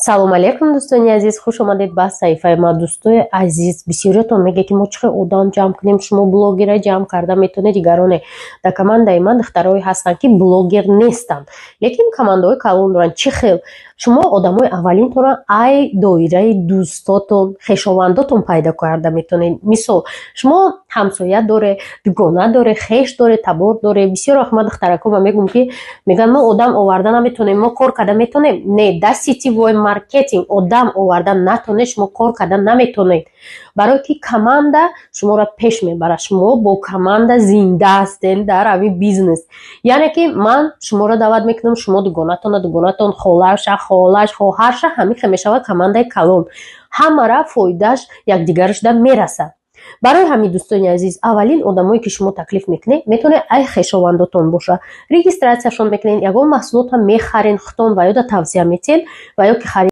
Салом алейкум, дӯстони азиз, хуш омадед ба саҳифаи ма. Дӯстои азиз, бисёриятон мегӯяд, ки мо чӣ хел одам ҷамъ кунем? Шумо блогера ҷамъ карда метавонед, дигароне. Дар командаи ман духтарое ҳастанд, ки блогер нестанд, лекин командаҳои калон доранд. Чӣ хел? Шумо одамои аввалинтонро ай доираи дӯстотон, хешовандотон пайдо карда метавонед. Мисол, шумо ҳамсоя доре, дугона доре, хеш доре, табор доре. Бисёр вақт ман духтаракома мегӯм, ки мегӯянд: «Мо одам оварда наметавонем, мо кор карда метавонем?» Не, дар сетевой маркетинг одам оварда натонед, шумо кор карда наметавонед, барое ки команда шуморо пеш мебарад. Шумо бо команда зинда ҳастед дар ҳамин бизнес. Яъне ки ман шуморо даъват мекунам, шумо дугонатона, дугонатон холаша, холаш, хоҳарша, ҳамин хел мешавад командаи калон. Ҳамара фоидааш якдигарашда мерасад. Барои ҳамин, дӯстони азиз, аввалин одамое, ки шумо таклиф мекунед, метавонед ай хешовандотон боша. Регистрацияшон мекунед, ягон маҳсулотро мехарен худтон ва ё да тавсия метиҳед ва ё ки харид.